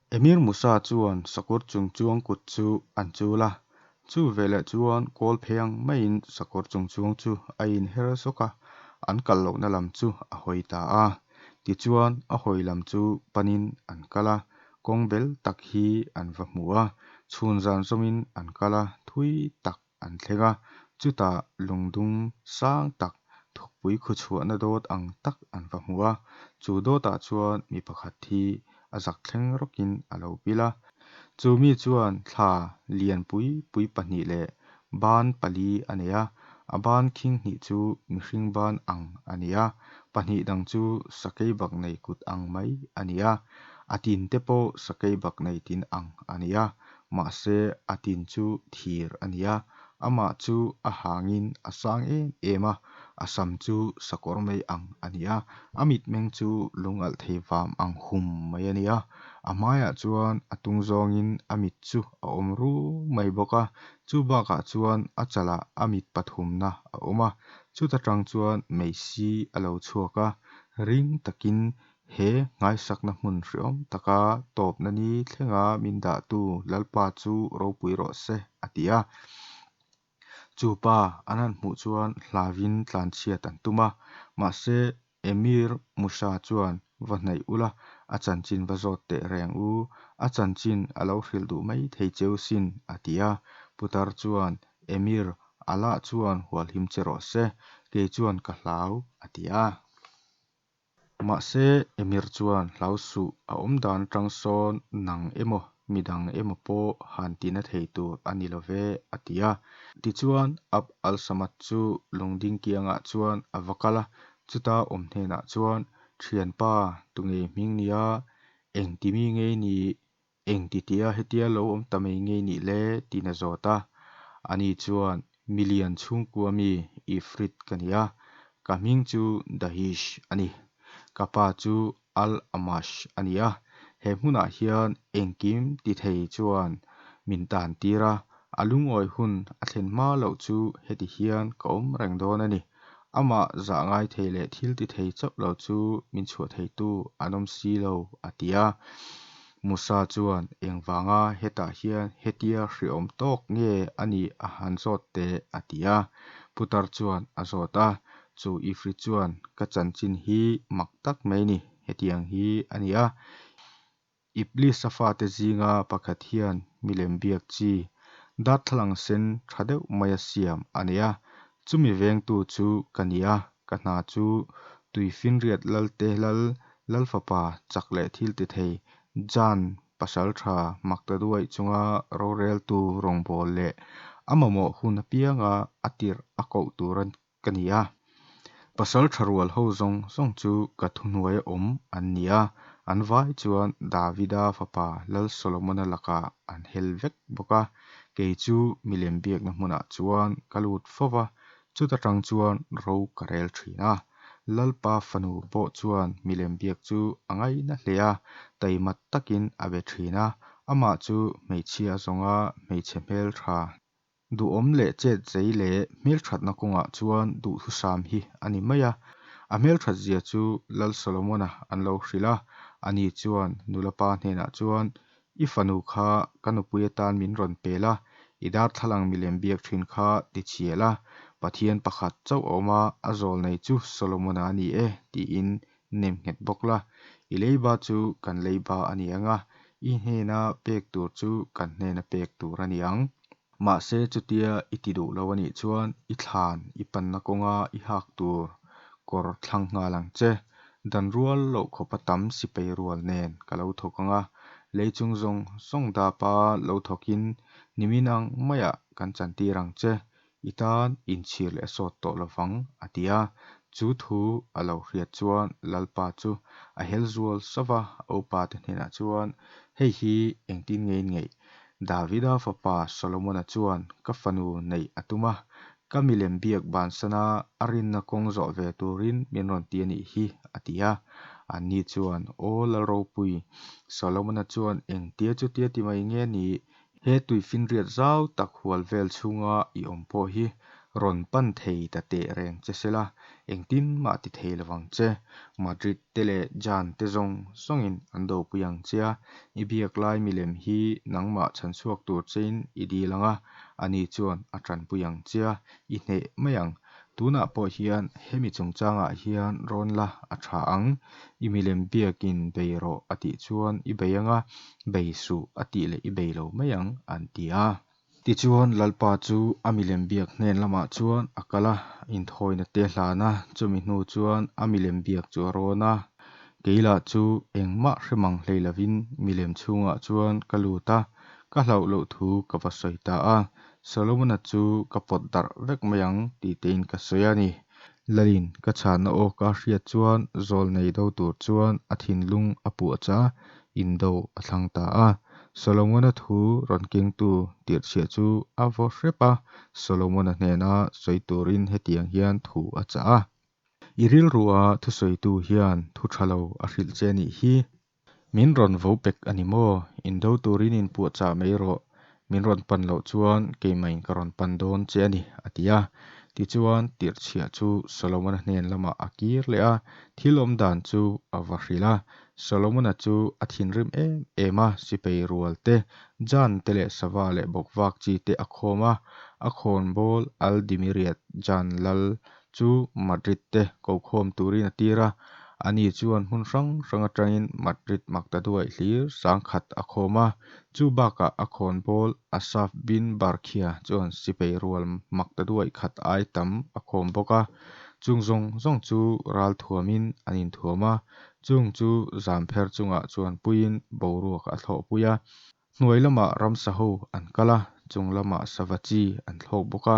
Emir Musa chuan sakawr chung chuang kut chu an chul a, chu veleh chuan kawl phei ang maiin sakawr chung chuang chu a inher zawk a, an kal lohna lam chu a hawi ta a. Tichuan a hawi lam chu panin an kal a, kawng bel tak hi an va hmu a, chhun zan zawmin an kal a, thui tak an thleng a, chutah lungdum sang tak thukpui khu chhuahna dawt ang tak an va hmu a, chu dawtah chuan mi pakhat hi a zak thleng rawkin a lo pil a. Chu mi chuan thla lian pui pui pahnih leh ban pali a nei a, a ban khing hnih chu mihring ban ang a ni a, pahnih dang chu sakeibaknei kut ang mai a ni a, a tin te pawh sakeibaknei tin ang a ni a, mahse a tin chu thir a ni a, amah chu a hangin a sang em em a, a sam chu sakawr mei ang a ni a, a mitmeng chu lungalh thei vam ang hum mai a ni a, a hmaiah chuan a tung zawngin a mit chu a awm rum mai bawk a, chu bakah chuan a chalah a mit pathumna a awm a, chuta tang chuan mei si a lo chhuak a, ring takin he nghaisakna hmun hreawm taka tawpna ni thlenga min dahtu Lalpa chu ropui rawh se a ti a. Chu pa an han hmuh chuan hlauin tlanchhiat an tum a, mahse Emir Musa chuan va hnaih ula a chanchin va zawt teh reng u, a chanchin a lo hrilh duh mai thei cheu sin a ti a. Putar chuan Emir Allah chuan hualhim che rawh se, kei chuan ka hlau a ti a. Mahse Emir chuan hlau suh a awm dan atang sawn nang emaw midang emaw pawh han tina thei tur a ni lo ve a ti a. Tichuan Abd al-Samad chu lungding kiangah chuan a va kal a, chuta awm hnenah chuan, Thianpa, tunge hming nia? Engti mi nge i nih? Engti tia hetia lo awm ta mai nge i nih le? tiin a zawt a. Ani chuan, Milian chhungkua mi Ifrit ka ni a, ka hming chu Dahish a ni. Ka pa chu Al-Amash a ni a, he hmunah hian engkim ti thei chuan min tan tir a, a lungawi hun a thlen hma loh chu heti hian ka awm reng dawn a ni. Amah zah ngai thei leh thil ti thei chauh lo chu min chhuah theitu an awm si lo, a ti a. Musa chuan, Engvanga hetah hian hetia hreawm tawk nge a nih a han zawt teh, a ti a. Putar chuan a zawt a, Chu Ifrit chuan, Ka chanchin hi mak tak mai ni, hetiang hi a ni a. Iblis-a fate zinga pakhat hian milem biak chi, darthlalang sen tha deuh maia siam a nei a, chumi vengtu chu ka ni a, ka hna chu Tuifinriat Lalte Lal, Lalfapa chak leh thil ti thei, Jan pasal tha Maktaduai chunga roreltu rawngbâwl leh a mamawh hun apianga a tirh a koh tur ka ni a. Pasal tha rual ho zawng zawng chu ka thuhnuaia awm an ni a, an vai chuan Davida fapa Lal Solomona lakah an hel vek bawk a. Kei chu milem biakna hmunah chuan ka lut fo va, chuta tang chuan ro ka rel thin a. Lalpa fanu pawh chuan milem biak chu a ngaina hle a, taimat takin a be thin a, amah chu hmeichhia zawnga hmeichhe hmeltha Duhawm leh chet zei leh hmelthatna kawngah chuan duhthusam hi a ni mai a. A hmelthat zia chu Lal Solomona an lo hrilh a, ani chuan nula pa hnenah chuan, I fanu kha ka nupui atan min rawn pel a, i darthlalang milem biak thin kha ti chhial a, Pathian pakhat chauh a awm a, a zawl nei chu Solomona a ni e, tiin nem nghet bawk la. I leiba chu kan leiba a ni ang a, i hnena pek tur chu kan hnena pek tur a ni ang. Mahse chutia i ti duh lo a nih chuan i thlan i panna kawnga i hak tur kawr thlang nghal ang che. Dan rual loh khawpa tam sipai rual nen ka lo thawk ang a, lei chung zawng zawng dapa lo thawkin nimin ang maiah kan chantir ang che. I tan inchhir leh a sawt tawh lovang, a ti a. Chu thu a lo hriat chuan Lalpa chu a hel zual sauh va, a upate hnenah chuan, Hei hi engtin nge in ngeih? Davida fapa Solomona chuan ka fanu neih a tum a, ka milem biak bansana a rinna kawng zawh ve turin min rawn ti a nih hi, a ti a. Anni chuan, Aw Lalropui, Solomona chuan engtia chutia ti mai nge a nih? He tuifinriat zau tak hual vel chhunga i awm pawh hi Rawn pan thei ta teh reng che sela, engtin mah a ti thei lo vang che. Madrid te leh Jan te zawng zawngin an dopui ang che a, i biak lai milem hi nangmah chhanchhuak tur chein i dil ang a, ani chuan a tanpui ang che a, i hneh mai ang. Tunah pawh hian hemi chungchangah hian rawn la a tha ang. I milem biakin bei rawh a tih chuan i bei ang a, bei suh a tih leh i bei lo mai ang, an ti a. Tichuan Lalpa chu a milem biak hnen lamah chuan a kal a, inthawina te a hlan a, chumi hnu chuan a milem biak chu a rawn a. Kei lah chu engmah hre mang hlei lovin milem chhungah chuan ka lut a, ka hlauh loh thu ka va sawi ta a. Solomona chu ka pawt darh vek mai ang ti tein ka sawi a ni. Lalin ka chhanna awka a hriat chuan zawlnei do tur chuan a thinlung a puahchah a, indo a thlang ta a. Solomona thu rawn kengtu tirhchhiah chu a vaw hrep a, Solomona hnena sawi turin hetiang hian thu a chah a. I rilrua thusawitu hian thu tha lo a hrilh che a nih hi. Min rawn vo pek a ni maw? Indo turin inpuahchah mai rawh. Min rawn pan loh chuan keimahin ka rawn pan dawn che a ni, a ti a. Tichuan, tirhchhiah chu Solomona hnen lamah a kir leh a, thil awm dan chu a va hrilh a. Solomona chu a thinrim em em a, sipai rual te, jan te leh sava leh bawkvak chi te a khawm a, a khawnbawl Aldimiriat Jan lal chu Madrid te kokhawm turin a tir a. Ani chuan hmun hrang hrang atangin Madrid maktaduaih hlir 10,000 a khawm a, chu bakah a khawnbawl Asaf bin Barkhia chuan sipai rual maktaduaih khat ai tam a khawm bawk a. Chung zawng zawng chu ralthuamin an inthuam a, chung chu zampher chungah chuan puiin boruak a thlawhpui a. Hnuai lamah ramsa ho an kal a, chung lamah sava chi an thlawk bawk a.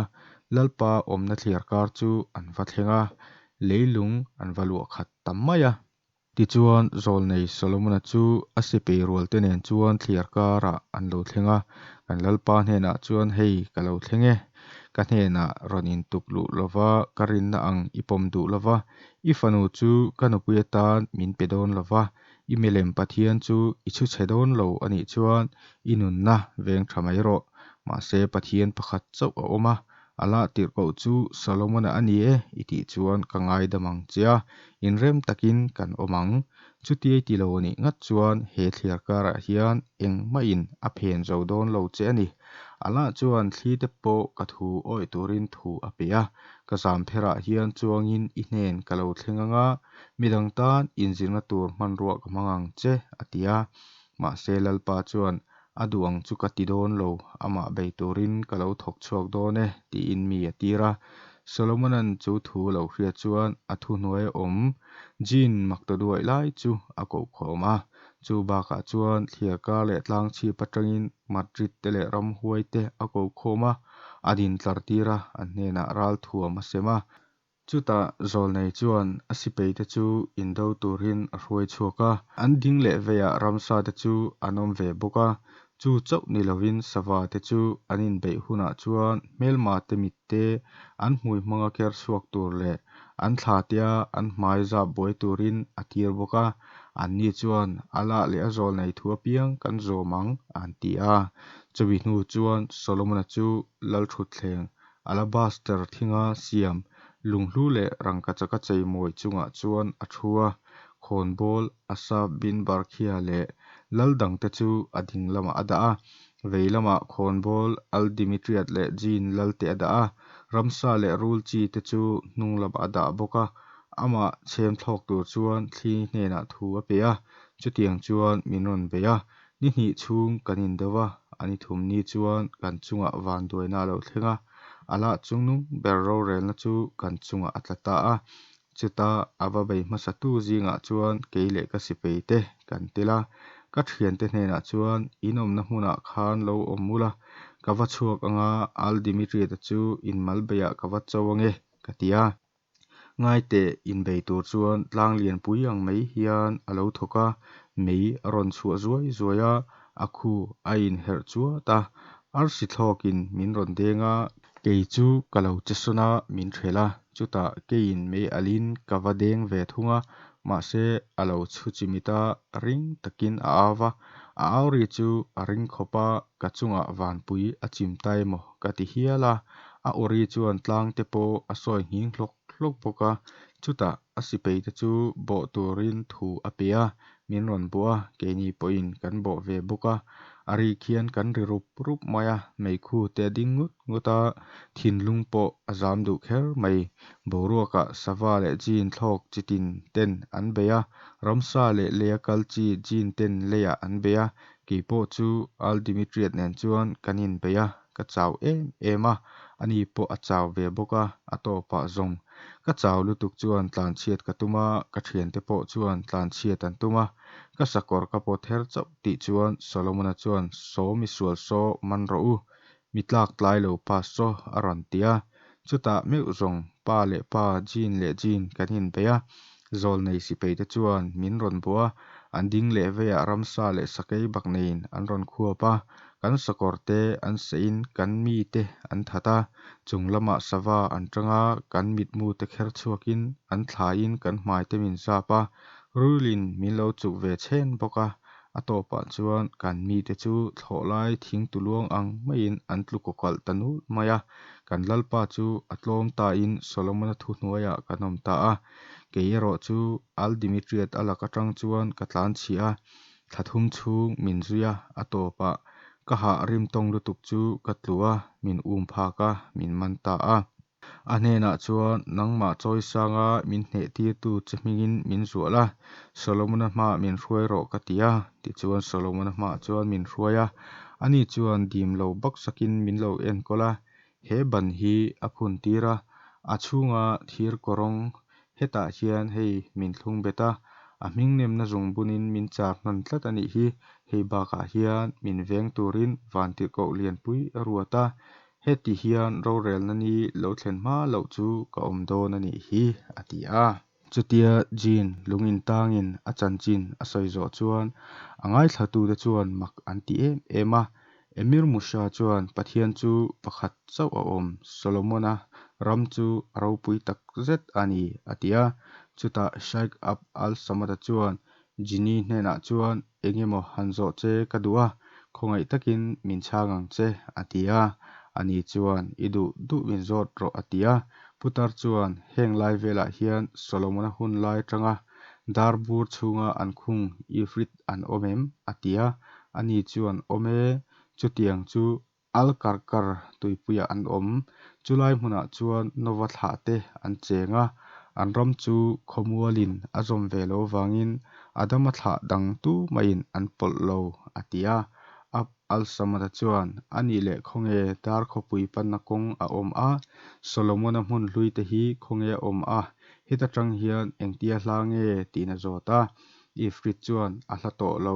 Lalpa awmna thliarkar chu an va thleng a, leilung an va luah khat ta mai a. Tichuan, zawlnei Solomona chu a sipai rualte nen chuan thliarkarah an lo thleng a, Kan Lalpa hnenah chuan, Hei, ka lo thleng e. Ka hnenah rawn intuk luh lova ka rinna ang i pawm duh lova, i fanu chu ka nupui atan min pe dawn lova, i milem Pathian chu i chhu chhe dawn lo a nih chuan i nunna veng tha mai rawh. Mahse Pathian pakhat chauh a awm a, Allah tirhkoh chu Solomona a ni e i tih chuan ka ngaidam ang che a, inrem takin kan awm ang. Chutia i ti lo a nih ngat chuan he thliar karah hian engmahin a phen zo dawn lo che a ni. Allah chuan thli te pawh ka thu awih turin thu a pe a, ka zampherah hian chuangin i hnen ka lo thleng ang a, midang tan inzirna tur hmanrua ka hmang ang che, a ti a. Mahse Lalpa chuan A duh ang chu ka ti dawn lo, amah bei turin ka lo thawk chhuak dawn e, tiin mi a tir a. Solomona'n chu thu a lo hriat chuan a thuhnuaia awm Jean maktaduaih lai chu a kohkhawm a. Chu bakah chuan thliarkar leh tlangchhip atangin Madrid te leh ramhuai te a kohkhawm a, a din tlar tir a, an hnenah ralthuam a sem a. Chutah zawlnei chuan a sipaite chu indo turin a hruai chhuak a, an ding leh veiah ramsa te chu an awm ve bawk a, chu chauh ni lovin sava te chu an inbeih hunah chuan hmelma te mit te an hmui hmanga ker chhuak tur leh an thla tea an hmai zap buai turin a tir bawk a, anni chuan Allah leh a zawlnei thu apiang kan zawm ang an ti a. Chumi hnu chuan Solomona chu lalthutthleng Alabaster thinga siam lunghlu leh rangkachaka cheimawi chungah chuan a thu a, khawnbawl Asaf bin Barkhia leh lal dangte chu a ding lamah a dah a, vei lamah khawnbawl Al-Dimitriat leh Jin lalte a dah a, ramsa leh rul chi te chu hnung lamah a dah bawk a, amah chhem thlawk tur chuan thli hnenah thu a pe a, chutiang chuan min rawn bei a, ni hnih chhung kan indo va, a ni thum ni chuan kan chungah vanduaina a lo thleng a, Allah chungnung ber rorelna chu kan chungah a tla ta a. Chuta a va bei hmasatu zingah chuan kei leh ka sipai te kan tel a, ka thiante hnenah chuan in awmna hmunah khan lo awm ula, ka va chhuak anga Al-Dimitriata chu in malbeiah ka va cho ange, ka ti a. Ngaiteh, inbei tur chuan tlang lianpui ang mai hian a lo thawk a, mei a rawn chhuah zuai zuai a, a khu a inherh chuat a, arsi thlawkin min rawn deng a, kei chu ka lo che sawn a, min ṭhelh a, chutah keiin mei alhin ka va deng ve thung a, mahse a lo chhu chimit a, ring takin a au va, a au ri chu a ring khawp a, ka chungah vanpui a chim ta emaw ka ti hial a. A awri chuan tlang te pawh a sawi nghing hlawk hlawk bawk a. Chutah a sipaite chu bawh turin thu a pe a, min rawn bawh a, keini pawhin kan bawh ve bawk a. A rik hian kan ri rup rup mai a, meikhu te a ding ngut ngut a, thinlung pawh a zam duh kher mai. Boruakah sava leh jin thlawk chitin ten an bei a, ramsa leh leia kal chi jin ten leiah an bei a, kei pawh chu Al-Dimitriat nen chuan kan inbei a, ka chau em em a, ani pawh a chau ve bawk a, a tawpah zawng ka chau lutuk chuan tlanchhiat ka tum a, ka thiante pawh chuan tlanchhiat an tum a, ka sakawr ka pawt her chauh tih chuan Solomon-a chuan Saw misual saw man rawh u, mi tlak tlai lo pa saw a rawn ti a, chutah meuh zawng pa leh pa, Jean leh Jean kan inbei a, zawlnei sipaite chuan min rawn bawh a, an ding leh veiah ramsa leh sakei bakneiin an rawn khuap a, kan sakawr te an seihin kan mite an that a, chung lamah sava an tang a, kan mitmu te kher chhuakin an thlaiin kan hmai te min zap a, rulin min lo chuk ve chhen bawk a, a tawpah chuan kan mite chu thlawhlai thing tuluang ang maiin an tlu kawkalh ta nul mai a, kan lalpa chu a tlawm tain Solomona thuhnuaiah kan awm ta a, kei erawh chu Al-Dimitriat a lak atang chuan ka tlanchhia a, thla thum chhung min zui a, a tawpah ka hah rimtawng lutuk chu ka tlu a, min um phak a, min man ta a. A hnenah chuan, Nangmah chawisanga min hnehtirtu che hmingin min zuah la, Solomona hmaah min hruai rawh, ka ti a. Tichuan Solomona hmaah chuan min hruai a, ani chuan dim lo baksakin min lo enkawl a, he ban hi a phuntir a, a chhunga thir kawrawng, hetah hian hei min thlung bet a, a hming nemna zungbunin min char hnan tlat a nih hi, hei bakah hian min veng turin vantirhkoh lianpui a ruat a, heti hian rorelna ni lo thlen hma loh chu ka awm dawn a nih hi, a ti a. Chutia Jean lung intangin a chanchin a sawi zawh chuan a ngaithlatute chuan mak an ti em em a. Emir Musa chuan Pathian chu pakhat chauh a awm, Solomon-a ram chu a ropui tak zet a ni, a ti a. Chutah Shaikh Abd al-Samad-a chuan Jini hnenah chuan, Eng emaw han zawh che ka duh a, khawngaih takin min chhang ang che, a ti a. Ani chuan, I duh duh min zawt rawh, a ti a. Putar chuan, Heng lai velah hian Solomon-a hun lai atanga dar bur chhunga an khung Ifrit an awm em? a ti a. Ani chuan, Awm e, chutiang chu Al-Karkar tuipuiah an awm. Chulai hmunah chuan Nova thlah te an cheng a, an ram chu khawmualin a zawm ve lo avangin Adama thlah dang tumaiin an pawlh lo, a ti a. Abd al-Samad-a chuan, A nih leh khawnge dar khawpui panna kawng a awm a? Solomon-a hmun hlui te hi khawnge a awm a? Heta tang hian engtia hla nge? tiin a zawt a. Ifrit chuan, A hla tawh lo,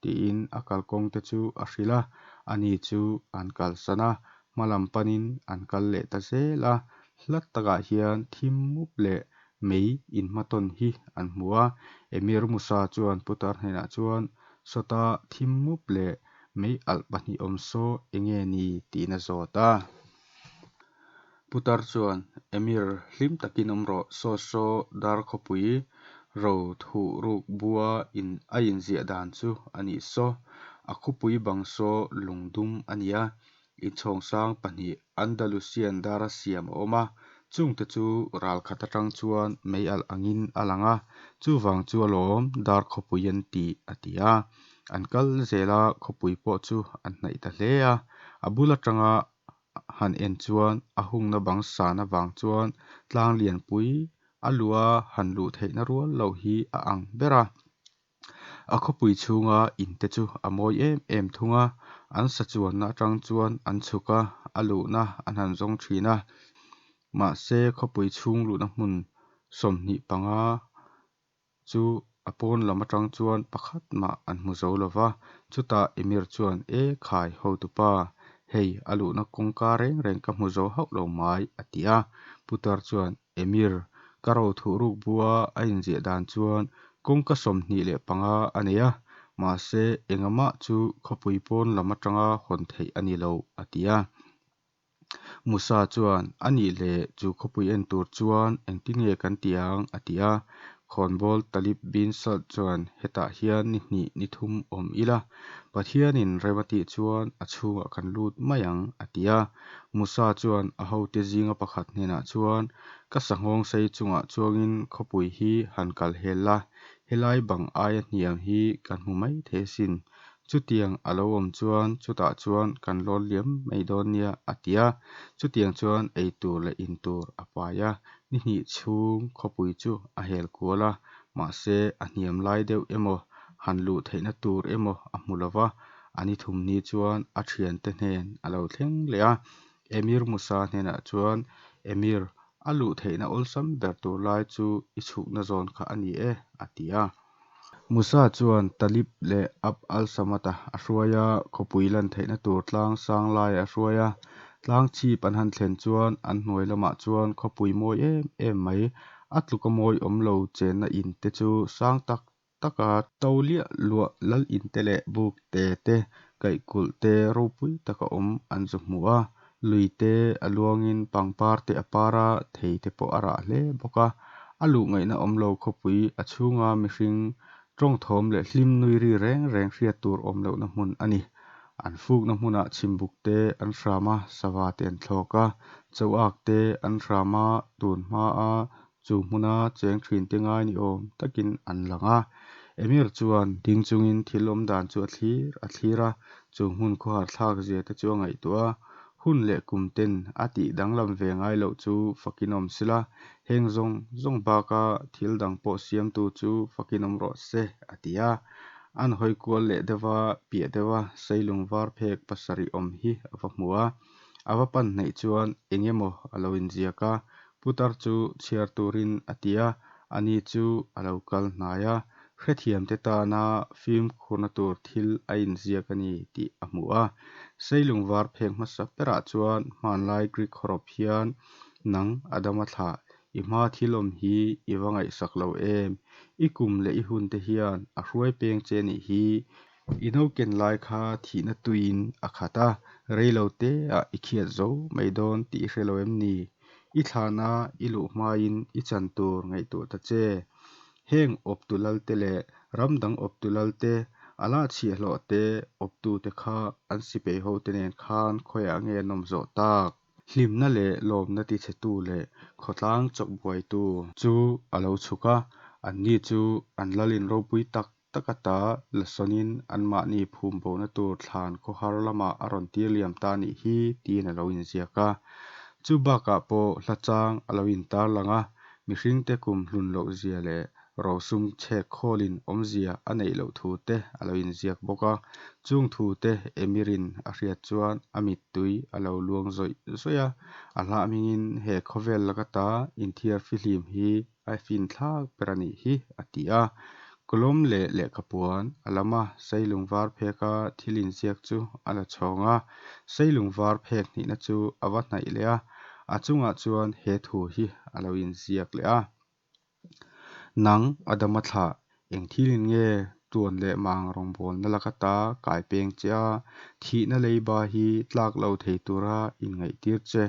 tiin a kalkawng te chu a hrilh a. Ani chu an kalsan a, hma lam panin an kal leh ta zel a. Hla takah hian thim mup leh mei inhmatawn hi an hmu a. Emir Musa chuan putar hnenah chuan, Sawta thim mup leh mei alh pahnih awm saw enge ni? tiin a zawt a. Putar chuan, Emir, hlim takin awm rawh, saw saw dar khawpui ro thuh ruk bua in a inziah dan chu a nih saw. A khawpui bang saw lung dum a nia, inchhawng sang pahnih Andalusian dara siam a awm a, chungte chu ral khat atang chuan mei alh angin a lang a, chuvang chu alawm dar khawpui an ti, a ti a. An kal zel a, khawpui pawh chu an hnaih ta hle a, a bul atanga han en chuan a hungna bang san avang chuan tlang lianpui a luha han luh theihna rual loh hi a ang ber a. A khawpui chhunga in te chu a mawi em em thung a, an sa chuanna atang chuan an chhuk a, a luhna an han zawng thin a. Mahse khawpui chhung luhna hmun 25 chu a pawn lam atang chuan pakhat mah an hmu zo lo va. Chutah Emir chuan, E khai, hotupa, hei a luhna kawngka reng reng ka hmu zo hauh lo mai, a ti a. Putar chuan, Emir, ka ro thuh ruk bua a inziah dan chuan kawngka 25 a nei a, mahse engamah chu khawpui pawn lam atanga hawn theih a ni lo, a ti a. Musa chuan, A nih leh, chu khawpui en tur chuan engtin nge kan ti ang? a ti a. Khawnbawl Talib bin Salt chuan, Hetah hian ni hnih ni thum awm ila, Pathianin rem a tih chuan a chhungah kan lut mai ang, a ti a. Musa chuan a hote zinga pakhat hnenah chuan, Ka sanghawngsei chungah chuangin khawpui hi han kal hel la, helai bang aia hniam hi kan hmu mai thei asin. Chutiang a lo awm chuan chutah chuan kan lawn liam mai dawn nia, a ti a. Chutiang chuan ei tur leh in tur a pai a, ni hnih chhung khawpui chu a hel kual a, mahse a hniam lai deuh emaw, han luh theihna tur emaw a hmu lo va. A ni thum ni chuan a thiante hnen a lo thleng leh a. Emir Musa hnenah chuan, Emir, a luh theihna awlsam ber tur lai chu i chhukna zawn kha a ni e, a ti a. Musa chuan Talib leh Abd al-Samad-a a hruai a, khawpui lan theihna tur tlang sang laiah a hruai a. Tlang chhip an han thlen chuan an hnuai lamah chuan khawpui mawi em em mai, a tluka mawi awm lo chenna in te chu sang tak taka to liah luah lal in te leh buk te te, kaihkulh te ropui taka awm an zu hmu a. Lui te a luangin pangpar te a par a, thei te pawh a rah hle bawk a. A luh ngaihna awm lo khawpui, a chhunga mihring tawng thawm leh hlim nui ri reng reng hriat tur awm lohna hmun a ni. An fukna hmunah chhimbuk te an hram a, sava te an thlawk a, choak te an hram a, tun hmaa chu hmuna cheng thinte ngai ni awm takin an lang a. Emir chuan ding chungin thil awm dan chu a thlir a thlir a, chu hmun khawhar thlak zia te chu a ngaihtuah a. Hun leh kum ten a tih danglam ve ngai loh chu fakin awm sela, heng zawng zawng baka thil dang pawh siamtu chu fakin awm rawh se, a ti a. A'n hawi kual leh deuh va, piah deuha seilung var phek pasarih awm hi a va hmu a. A va pan hnaih chuan eng emaw a lo inziak a, putar chu chhiar turin a ti a, ani chu a lo kal hnai a, hrethiamte tana fimkhurna tur thil a inziak a ni tih a hmu a. Seilung var phek hmasa berah chuan hmanlai Greek hawrawp hian, Nang Adama thlah, i hmaa thil awm hi i va ngaihsak lo em? I kum leh i hunte hian a hruai peng che nih hi. I nauken lai kha thihna tuiin a khat a, rei lo teah i khiat zo mai dawn tih i hre lo em ni? I thlana i luh hmain i chan tur ngaihtuah ta che. Heng awptu lalte leh ram dang awptu lalte, Allah chhiahhlawhte awptute kha an sipai hote nen khan khawiah nge an awm zawh tak? Hlimna leh lawmna tichhetu leh khawtlang chawkbuaitu chu a lo chhuk a, anni chu an lalin ropui tak tak ata la sawnin anmahni phum bona tur thlan khawhar lamah a rawn tir liam ta a nih hi tiin a lo inziak a. Chu bakah pawh hla chang a lo intar lang a, mihringte kum hlun loh zia leh rosum chhek khawlin awmzia a neih loh thu te a lo inziak bawk a. Chung thu te Emirin a hriat chuan a mittui a lo luang zawih zawih a, a hla hmingin he khawvel laka ta inthiar fihlim hi a finthlak ber a nih hi a ti a. Kawlawm leh lehkhapuan a lam a, seilung var pheka thil inziak chu a la chhawng a. Seilung var phek hnihna chu a va hnaih leh a, a chungah chuan he thu hi a lo inziak leh a. Nang, Adama thlah, eng thilin nge tuan leh mang rawngbawlna laka ta kai peng che a, thihna leiba hi tlak lo thei tura inngaihtir che?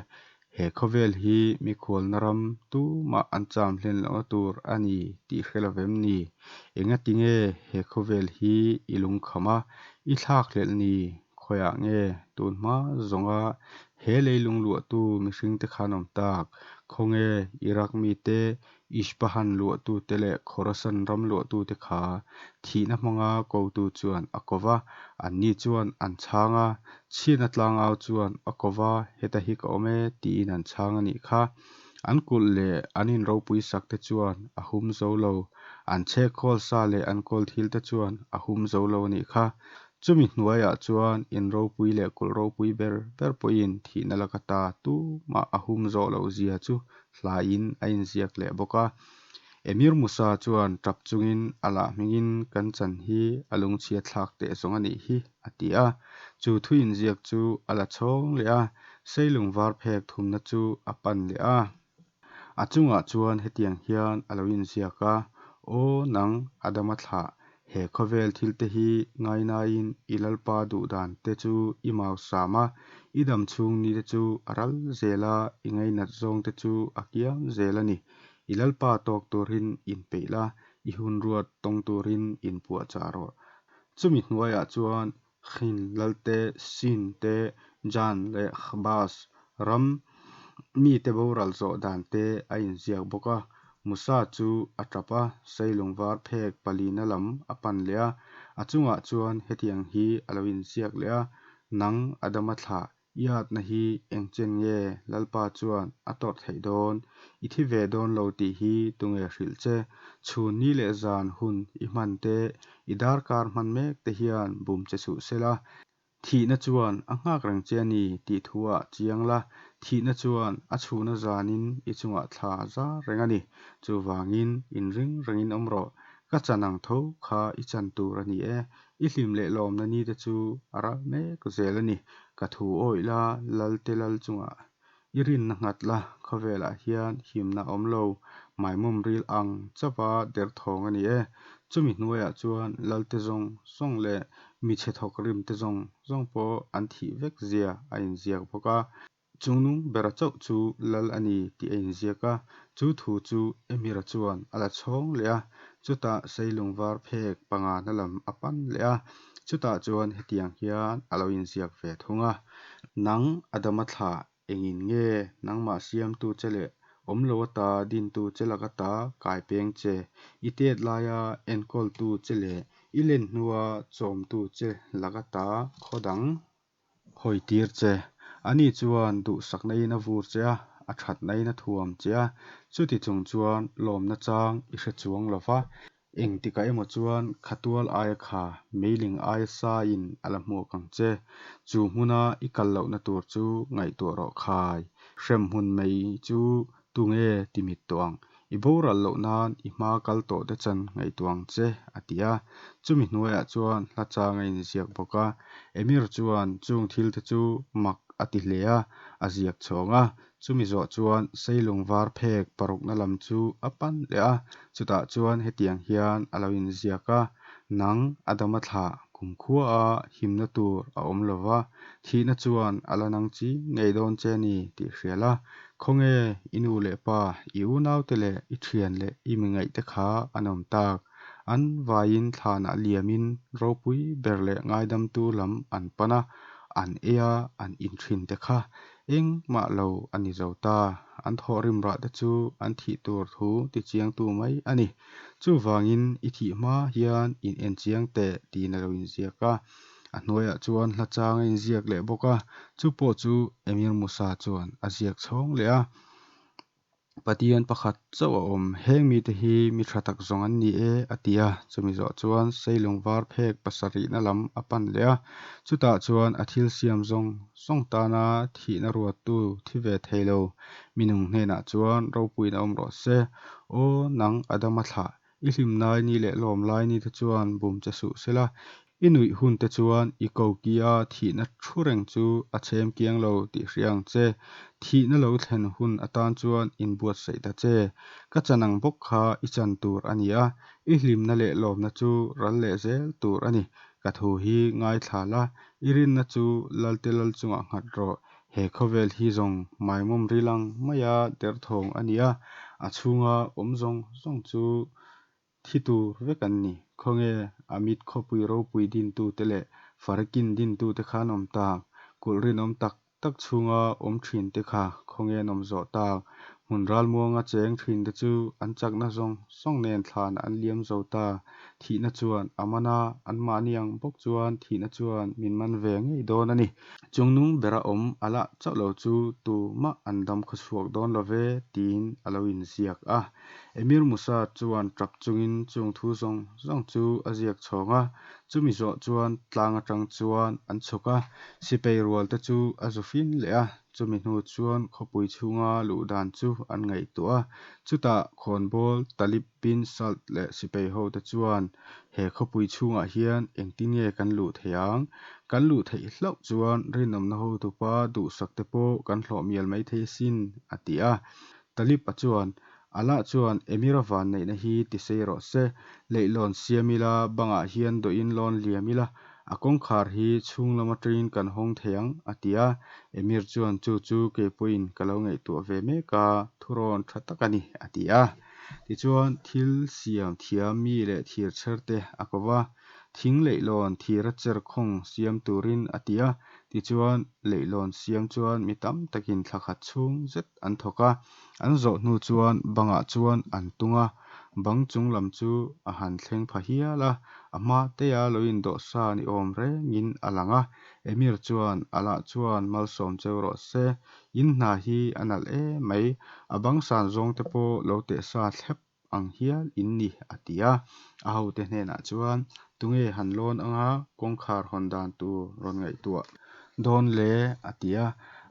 He khawvel hi mikhualna ram tumah an cham hlen lohna tur a ni tih hre lo vem ni? Engati nge he khawvel hi i lungkham a, i thlakhlelh ni? Khawiah nge tun hma zawnga he leilung luahtu mihringte kha an awm tak? Khawnge Iraq mite, Ispahan luahtute leh Khorasan ram luahtute kha thihna hmanga kotu chuan a ko va, anni chuan an chhang a, chhiatna tlangau chuan a ko va, heta hi ka awm e, tiin an chhang a nih kha. An kulh leh an in ropui sakte chuan a hum zo lo, an chhekkhawl sa leh an kawl thilte chuan a hum zo lo a nih kha. Chumi hnuaiah chuan in ropui leh kulh ropui ber ber pawhin thihna laka ta tumah a hum zawh loh zia chu hlain a inziak leh bawk a. Emir Musa chuan tap chungin Allah hmingin kan chan hi a lungchhiat thlak teh zawng a nih hi a ti a. Chu thu inziak chu a la chhawng leh a, seilung var phek thumna chu a pan leh a. A chungah chuan hetiang hian a lo inziak a, Aw nang Adama thlah, he khawvel thilte hi ngainain i Lalpa duhdan te chu i mausam a, i dam chhung nite chu a ral zel a, i ngainat zawng te chu a kiam zel a ni. I Lalpa tawk turin inpeih la, i hun ruat tawng turin inpuahchah rawh. Chumi hnuaiah chuan Khin lalte, Sin te, Jan leh Khbas ram mite boral zawh dan te a inziak bawk a. Musa chu a tap a, sailungvar phek palina lam a pan leh a. A chungah chuan hetiang hi a lo inziak leh a, Nang Adama thlah, i atna hi eng chen nge Lalpa chuan a tawrh theih dawn? I thi ve dawn lo tih hi tunge hrilh che? Chhun ni leh zan hun i hman te, i darkar hman mek te hian bum che suh sela. Thihna chuan a nghak reng che a ni tih thu-ah chiang la, thihna chuan a chhuna zanin i chungah thla a zar reng a ni. Chuvangin inring rengin awm rawh. Ka chan ang tho kha i chan tur a ni e. I hlim leh lawmna nite chu a ral mek zel a ni. Ka thu awih la, Lalte Lal chungah i rinna nghat la, khawvelah hian himna a awm lo, maimawm ril ang chauha derthawng a ni e. Chumi hnuaiah chuan Lalte zawng zawng leh mi chhe thawk rimte zawng zawng pawh an thih vek zia a inziak bawk a. Chungnung bera chauh chu Lal a ni tih a inziak a, chu thu chu Emira chuan a la chhawng leh a, chutah Seilungvar phek pangana lam a pan leh a, chutah chuan hetiang hian a lo inziak ve thung a, Nang Adama thlah, engin nge nangmah siamtu che leh awm lo ata dintu che lak ata kai peng che, i tet laia enkawltu che leh i len hnua chawmtu che lak ata khaw dang hawi tir che. Ani chuan duhsakna in a vur che a, a thatna in a thuam che a, chuti chung chuan lawmna chang i hre chuang lo va. Engtikah emaw chuan khatual aia kha, meiling aia saiin a la hmuak ang che. Chu hmuna i kal lohna tur chu ngaihtuah rawh khai. Hremhmun mai chu tunge ti mit tawh ang? I boral loh nan i hma kal tawh te chan ngaihtuah ang che, a ti a. Chumi hnuaiah chuan hla chang a inziak bawk a. Emir chuan chung thil te chu mak a ti hle a, a ziak chhawng a. Chumi zawh chuan Seilung var phek parukna lam chu a pan leh a, chutah chuan hetiang hian a lo inziak a, Nang Adama thlah kumkhuaa himna tur a awm lo va, thihna chuan a la nang chi ngei dawn che a ni tih hria la, khawnge i nu leh pa, i unaute leh i thian leh i mi ngaihte kha an awm tak? An vaiin thlanah liamin ropui ber leh ngaidamtu lam an pan a, an ei a, an in thin te kha engmah lo a ni zo ta. An thawhrim rah te chu an thih tur thu tichiangtu mai a ni. Chuvangin i thih hma hian in en chiang teh tiin a lo inziak a. A hnuaiah chuan hla chang a inziak leh bawk a, chu pawh chu Emir Musa chuan a ziak chhawng leh a. Pathian pakhat chauh a awm, heng mite hi mi tha tak zawng an ni e, a ti a. Chumi zawh chuan Seilung var phek pasarihna lam a pan leh a, chutah chuan a thil siam zawng zawng tana thihna ruattu thi ve thei lo mi nung hnenah chuan ropuina awm rawh se. Aw, nang Adama thlah, i hlimnai ni leh lawmlai ni te chuan bum che suh sela, I nuih hun te chuan i kokia thihna thu reng chu a chhem kiang lo tih hria ang che. Thihna lo thlen hun atan chuan inbuatsaih ta che. Ka chan ang bawk kha i chan tur a ni a, i hlimna leh lawmna chu ral leh zel tur a ni. Ka thu hi ngaithla la, i rinna chu Lalte Lal chungah nghat rawh. He khawvel hi zawng maimawm ril ang maia derthawng a ni a, a chhunga awm zawng zawng chu Thi tur vek an ni. Khawnge Amit khawpui ropui dintute leh Farekin dintute kha an awm tak? Kulh rinawm tak tak chhunga awm thinte kha khawnge an awm zawh tak? Hmun ralmuanga cheng thinte chu an chakna zawng zawng nen thlanah an liam zo ta. Thihna chuan a man a, anmahni ang bawk chuan thihna chuan min man ve ngei dawn a ni. Chungnung bera awm a lah chauh lo chu tumah an dam khawchhuak dawn lo ve, tiin a lo inziak a. Emir Musa chuan tap chungin chung thu zawng zawng chu a ziak chhawng a, chumi zawh chuan tlang atang chuan an chhuk a, sipai rual te chu a zu fin leh a, chumi hnu chuan khawpui chhunga luh dan chu an ngaihtuah a, chutah khawnbawl Talib bin Salt leh sipai ho te chuan he khawpui chhungah hian engtin nge kan luh theih ang? Kan luh theih hlauh chuan rinawmna hotupa duhsak te pawh kan hlawh mial maithei asin, a ti a. Talib-a chuan, Allah chuan Emir-a vanneihna hi ti sei rawh se, leihlawn siam ila, bangah hian dawhin lawn liam ila, A kawngkhar hi chhung lam atangin kan hawng thei ang, a ti a. Emir chuan, Chu chu kei pawhin ka lo ngaihtuah ve mek a, thurawn tha tak a ni, a ti a. Tichuan, thil siam thiam mi leh thir chher te a ko va, thing leihlawn thira cher khawng siam turin a ti a. Tichuan, leihlawn siam chuan mi tam takin thla khat chhung zet an thawk a. An zawh hnu chuan bangah chuan an tung a, bang chung lam chu a han thleng pha hial a. A hma daih a lo indawh sa ni awm rengin a lang a. Emir chuan, Allah chuan malsawm cheu rawh se, in hna hi a nalh em mai, a bang san zawng te pawh lo teh sa thlep ang hial in ni, a ti a. A hote hnenah chuan, Tunge han lawn anga kawngkhar hawn dan tur rawn ngaihtuah dawn le? a ti a.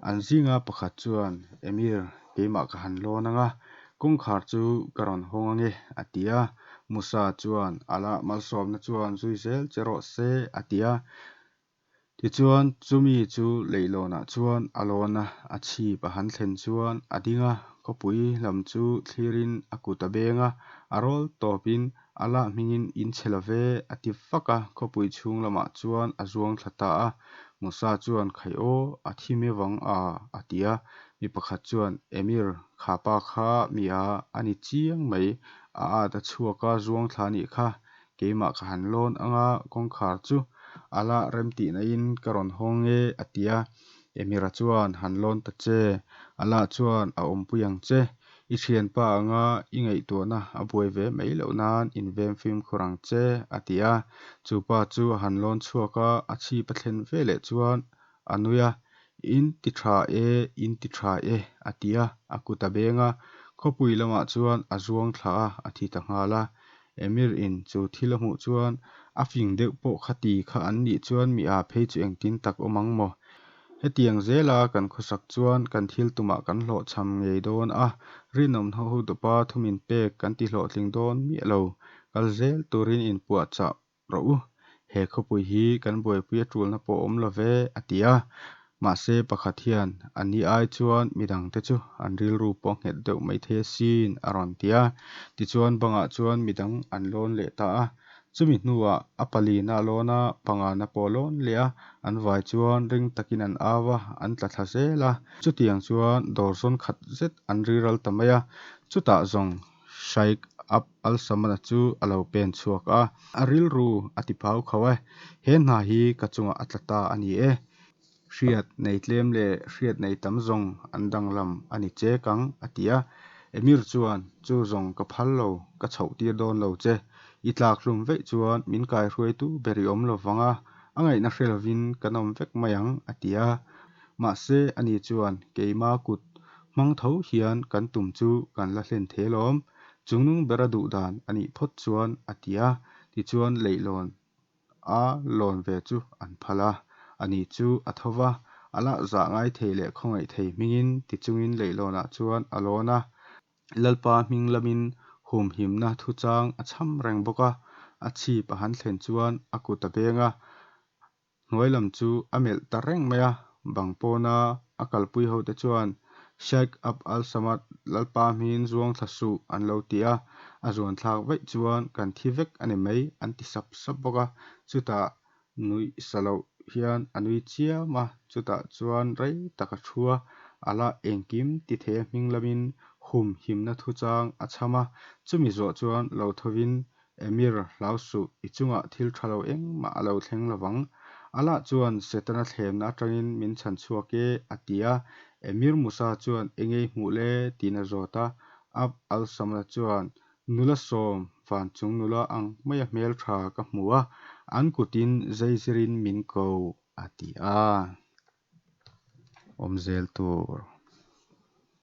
An zinga pakhat chuan, Emir, keimah ka han lawn anga, kawngkhar chu ka rawn hawng ange, a ti a. Musa chuan, Allah malsawmna chuan zui zel che rawh se, a ti a. Tichuan, chumi chu leihlawnah chuan a lawn a, a chhip a han thlen chuan a ding a, khawpui lam chu thlirin a kut a beng a, a rawl tawpin, Allah hmingin in che lo ve, a ti vak a, khawpui chhung lamah chuan a zuang thla ta a. Musa chuan, Khai aw, a thi meuh vang a, a ti a. Mi pakhat chuan, Emir, kha pa kha mi a a ni chiang mai, a at a chhuak a zuang thla a nih kha, keimah ka han lawn anga kawngkhar chu Allah remtihnain ka rawn hawng e, a ti a. Emira chuan, Han lawn ta che, Allah chuan a awmpui ang che. I thianpa anga i ngaihtuahna a buai ve mai loh nan inveng fimkhur ang che, a ti a. Chu pa chu a han lawn chhuak a, a chhip a thlen veleh chuan a nui a, In ti tha e, in ti tha e, a ti a, a kut a beng a. Khawpui lamah chuan a zuang thla a, a thi ta nghal a. Emir in chu thil a hmuh chuan a fing deuh pawh kha ti kha an nih chuan mi aa phei chu engtin tak awm ang maw? Hetiang zela kan khawsak chuan kan thil tumah kan hlawhchham ngei dawn a, rinawmna hotupa thu min pek kan ti hlawhtling dawn miah lo. Kal zel turin inpuahchah rawh u, he khawpui hi kan buaipui a tulna pawh awm lo ve, a ti a. Mahse pakhat hian a ni ai chuan midangte chu an rilru pawh a nghet deuh maithei asin, a rawn ti a. Tichuan bangah chuan midang an lawn leh ta a. Chumi hnuah a palina a lawn a, pangana pawh a lawn leh a, an vai chuan ring takin an au a, an tla thla zel a. Chutiang chuan dawr zawn khat zet an riral ta mai a, chutah zawng Shaikh Abd al-Samad-a chu a lo pen chhuak a. A rilru a ti phau khauh e, he hna hi ka chungah a tla ta a ni e. Hriat nei tlem leh hriat nei tam zawng an danglam a ni chek ang, a ti a. Emir chuan, Chu zawng ka phal lo, ka chhoh tir dawn lo che. I tlak hlum veih chuan min kaihruaitu ber i awm lo vang a, a ngaihna hre lovin kan awm vek mai ang, a ti a. Mahse, ani chuan, Keima kut hmang tho hian kan tum chu kan la hlen thei alawm, chungnung bera duh dan a nih phawt chuan, a ti a. Tichuan, leihlawn a lawn ve chu an phal a, ani chu a tho va, a lah zah ngai thei leh khawngaih thei hmingin ti chungin leihlawnah chuan a lawn a. Lalpa hming lamin humhimna thuchang a cham reng bawk a, a chhip a han thlen chuan a kut a beng a, hnuai lam chu a melh ta reng mai a, bang pawna a kalpui hote chuan Shaikh Abd al-Samad Lalpa hmingin zuang thla suh an lo ti a, a zuan thlak vaih chuan kan thi vek a ni mai an ti sap sap bawk a, chutah nuih sa loh hian a nui chiam a, chutah chuan rei tak a thu a, Allah engkim ti thei a hming lamin humhimna thuchang a chham a, chumi zawh chuan lo thovin Emir, hlau suh, i chungah thil tha lo engmah a lo thleng lovang. Allah chuan Setana thlemna atangin min chhan chhuak e, a ti a. Emir Musa chuan, Enge i hmuh le? tiin a zawt a. Abd al-Samad-a chuan, Nula sawm, van chung nula ang maia hmeltha ka hmu a, an kutin zeizirin min ko, a ti a. Awm zel tur.